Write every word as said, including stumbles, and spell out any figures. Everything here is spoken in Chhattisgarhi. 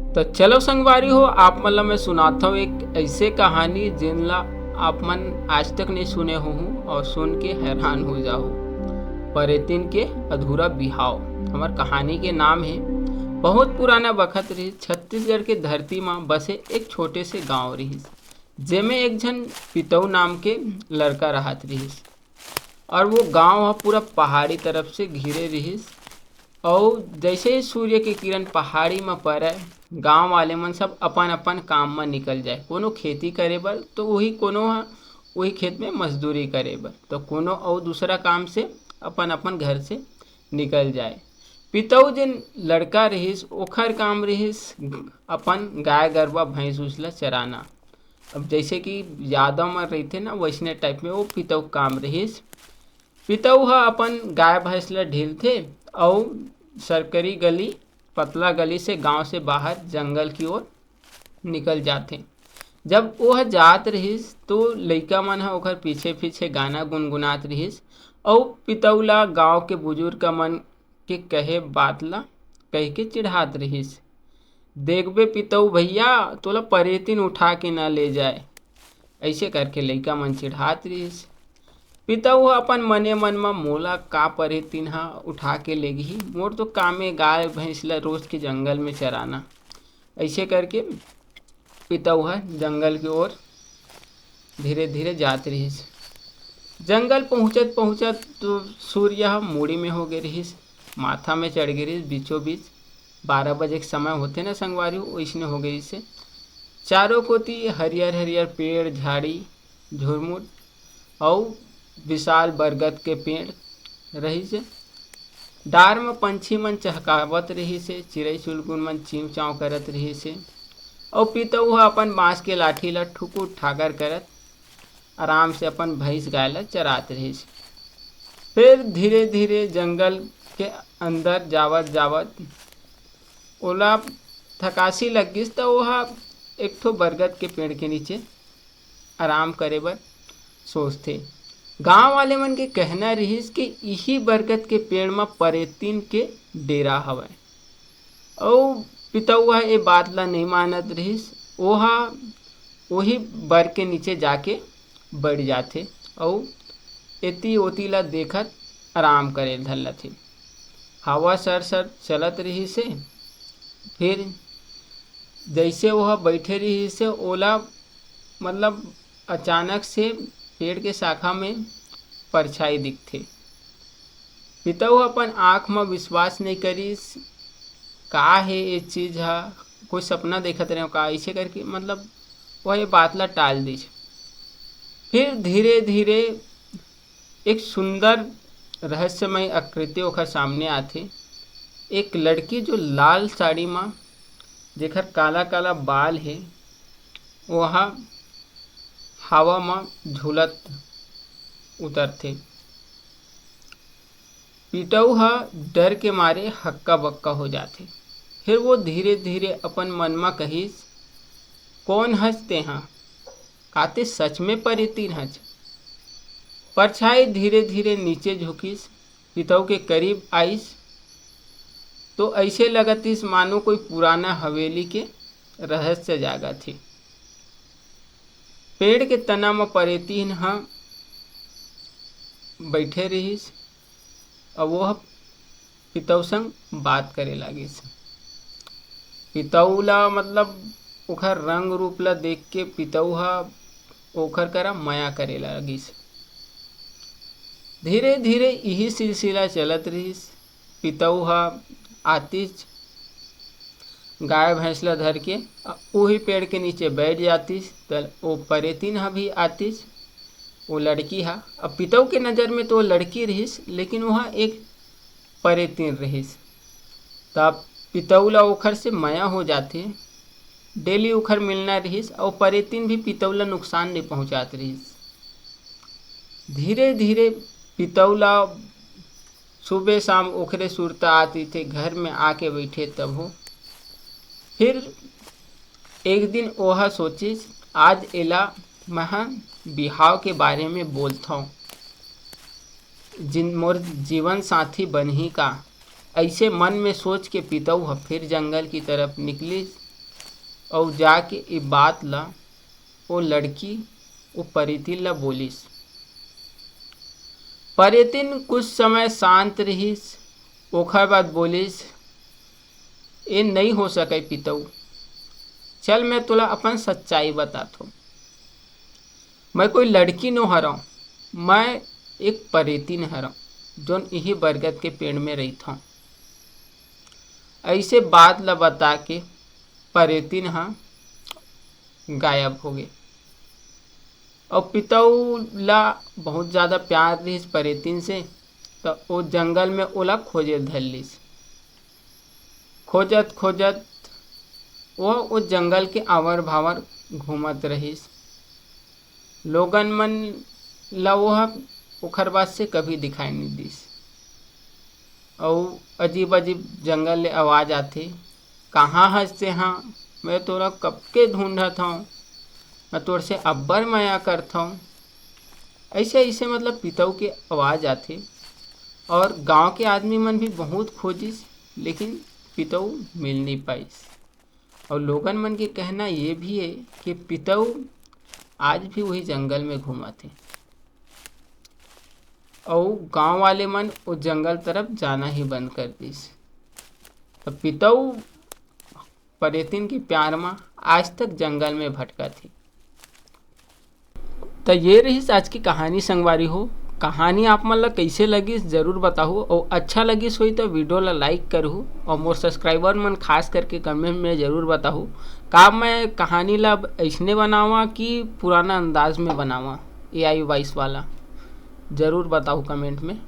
तो चलो संगवारी हो, आप मन ला मैं सुनाता हूँ एक ऐसे कहानी, जिन ला आप मन आज तक नहीं सुने होहू और सुन के हैरान हो जाहू। परेतिन के अधूरा बिहाव। हमार कहानी के नाम है, बहुत पुराना बखत रहिस, छत्तीसगढ़ के धरती म बसे एक छोटे से गांव रहिस, जेमे एक झन पितऊ नाम के लड़का रहत रहिस। और वो गांव ह पूरा पहाड़ी तरफ से घिरे रहिस। और जैसे ही सूर्य के किरण पहाड़ी म परय, गांव वाले मन सब अपन अपन काम म निकल जाए। कोनो खेती करे बर, तो वही कोनो ह वही खेत में मजदूरी करे बर, तो कोनो अउ दूसरा काम से अपन अपन घर से निकल जाए। पितऊ जेन लड़का रहिस, ओखर काम रहिस अपन गाय गरवा भैंस उस ल चराना। अब जैसे कि यादव मन रहिथे ना, वैसने टाइप में वो पितऊ काम रहिस। पितऊ ह अपन गाय भैंस ल ढीलथे अउ सरकरी गली, पतला गली से गांव से बाहर जंगल की ओर निकल जाथे। जब ओह जात रहिस, तो लइका मन ह ओकर पीछे पीछे गाना गुनगुनात रहिस अउ पितऊ ला गांव के बुजुर्ग मन के कहे बात ला कह के चिढ़ात रहिस। "देखबे पितऊ भैया, तोला परेतिन उठा के ना ले जाए।" ऐसे करके लइका मन चिढ़ात रहिस। पितऊ ह अपन मने मन म, "मोला का परेतिन ह उठा के लेगही, मोर तो कामे गाय भैंस ल रोज के जंगल में चराना।" ऐसे करके पितऊ ह जंगल के ओर धीरे धीरे जात रहिस। जंगल पहुँचत पहुँचत तो सूर्य ह मुड़ी में हो गे रहिस, माथा में चढ़ गे रहिस। बीचों बीच बारह बजे के समय होथे ना संगवारी हो, ओइसने हो गे रहिस। चारों कोती हरियर हरियर पेड़ झाड़ी झुरमुट अउ विशाल बरगद के पेड़ रहिस। डार म पंछी मन चहकावत रहिस हे, चिरई चुलगुन मन चिंव चांव करत रहिस हे, अउ पितऊ ह अपन बांस के लाठी ल ठुकुर ठाकर करत आराम से अपन भैंस गाय ल चरात रहिस। फिर धीरे धीरे जंगल के अंदर जावत जावत ओला थकासी लग गिस, त ओहा एक ठो बरगद के पेड़ के नीचे आराम करे बर सोचथे। गांव वाले मन के कहना रिहिस कि इही बरगद के पेड़ म परेतिन के डेरा हवय। अउ पितऊ ह ए बात ल नइ मानत रिहिस। ओहा ओही बर के नीचे जाके बइठ जाथे अउ एती ओती ल देखत आराम करे धर लथे। हवा सर सर चलत रिहिस हे। फिर जइसे ओह बइठे रिहिस हे, ओला मतलब अचानक से पेड़ के शाखा में परछाई दिखथे। पितऊ ह अपन आँख म विश्वास नइ करिस, "का हे ए चीज ह? कोई सपना देखत रहेंव का?" अइसे करके मतलब ओह ए बात ल टाल दिस। फिर धीरे-धीरे एक सुंदर रहस्यमय आकृति ओखर सामने आथे। एक लड़की जो लाल साड़ी म, जेखर काला-काला बाल हे, ओहा हवा म झूलत उतरथे। पितऊ ह डर के मारे हक्का-बक्का हो जाथे। फिर वो धीरे-धीरे अपन मन म कहिस, "कोन हस तेहा? का ते सच में परेतिन हच?" परछाई धीरे-धीरे नीचे झुकिस, पितऊ के करीब आइस, तो अइसे लगतिस मानो कोई पुराना हवेली के रहस्य जागत हे। पेड़ के तना म परेतिन ह बइठे रिहिस, अउ वो ह पितऊ संग बात करे लागिस। पितऊ ला मतलब ओखर रंग रूप ला देख के पितऊ ह ओखर करा मया करे लागिस। धीरे-धीरे इही सिलसिला चलत रिहिस। पितऊ ह आतिस, गाय भैंस ला धर के उही पेड़ के नीचे बइठ जातिस, त ओ परेतिन ह भी आतिस, ओ लड़की ह। अब पितऊ के नजर में तो ओ लड़की रिहिस, लेकिन ओहा एक परेतिन रिहिस। तब पितऊ ला ओखर से मया हो जाथे। डेली ओखर मिलना रिहिस, अउ परेतिन भी पितऊ ला नुकसान नइ पहुँचात रिहिस। धीरे-धीरे पितऊ ला सुबह शाम ओखरे सुरता आत रिथे, घर में आके बइठे तभो। फिर एक दिन ओहा सोचिस, "आज एला मैं ह बिहाव के बारे में बोलथौं, जिन मोर जीवन साथी बनही का?" अइसे मन में सोच के पितऊ ह फिर जंगल की तरफ निकलिस। अउ जाके ए बात ला ओ लड़की, ओ परेतिन ला बोलिस। परेतिन कुछ समय शांत रिहिस, ओखर बाद बोलिस, "ए नइ हो सकय पितऊ। चल, मैं तोला अपन सच्चाई बताथों। मैं कोई लड़की नो हरंव, मैं एक परेतिन हरंव, जोन इही बरगद के पेड़ में रहिथंव।" अइसे बात ला बता के परेतिन ह गायब होगे। अउ पितऊ ला बहुत ज़्यादा प्यार रिहिस परेतिन से, त ओ जंगल में ओला खोजे धर लिस। खोजत खोजत ओ, ओ जंगल के आवर भावर घूमत रहिस। लोगन मन ला ओह ओखर बाद से कभी दिखाई नइ दिस। अउ अजीब अजीब जंगल ले आवाज़ आथे, "कहाँ हस तेहा? मैं तोला कब के ढूंढत हंव, मैं तोर से अब्बड़ मया करत हंव।" अइसे अइसे मतलब पितऊ के आवाज़ आथे। अउ गांव के आदमी मन भी बहुत खोजिस, लेकिन पितऊ मिल नइ पाइस। अउ लोगन मन के कहना ये भी हे कि पितऊ आज भी उही जंगल में घूमत हे। अउ गांव वाले मन ओ जंगल तरफ जाना ही बंद कर दिस। त पितऊ परेतिन के प्यार म आज तक जंगल में भटकत हे। त ये रहिस आज की कहानी संगवारी हो। कहानी आप मन ला कइसे लगिस, जरूर बताहू, अउ अच्छा लगिस होही त video ला like करहू, अउ मोर subscriber मन खास करके comment में जरूर बताहू, का मैं कहानी ला अब अइसने बनावा कि पुराना अंदाज में बनावा, AI voice वाला, जरूर बताहू comment में।